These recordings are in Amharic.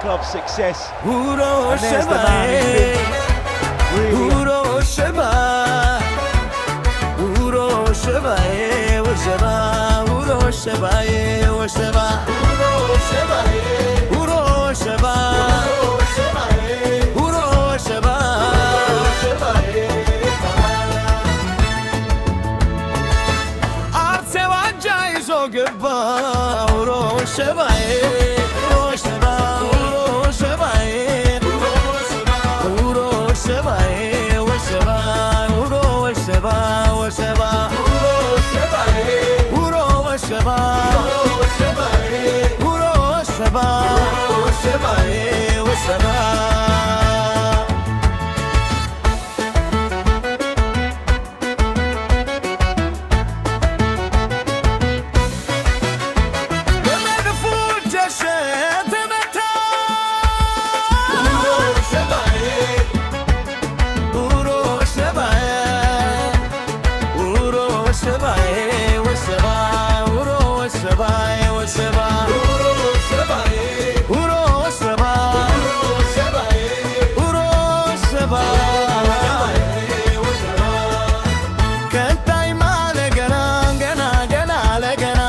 Club success. And there's the man who's been really ገባ ሸባዬ ሸባ ሸባዬ ሸባዬ ወሸባ ወሸባ ወሸባ ወሸባ ወሸባ ሸባዬ ወሸባ። በመድፉ ጀሸ ተመታ ሸባዬ ሸባዬ ወሸባ ወሸባዬ ወሸባ ወሸባ ወሸባ ከታይ ማለገና ገና ገና ለገና።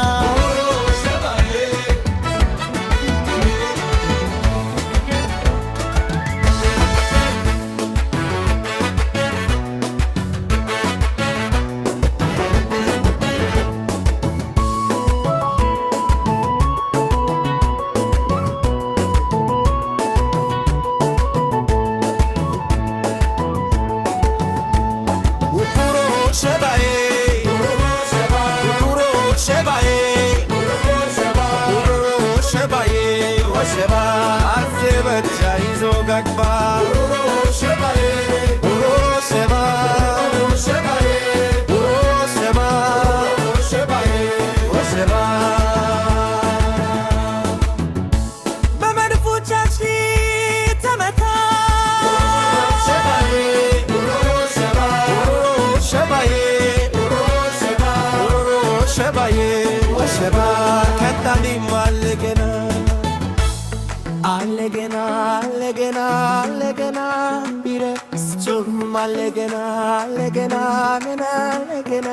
ሸባዬ ሸባዬ ሸባዬ ወሸባ አዜበቻ ይዞ ገባ ሸባ ሸባ ሸባ ወሸባ በመድፎቻችን ተመታ ሸባዬ ሸባዬ ሸባዬ ወሸባ ከታዲም አለገና አለገና አለገና አለገና ቢረስቹም አለገና አለገና ምን አለገና።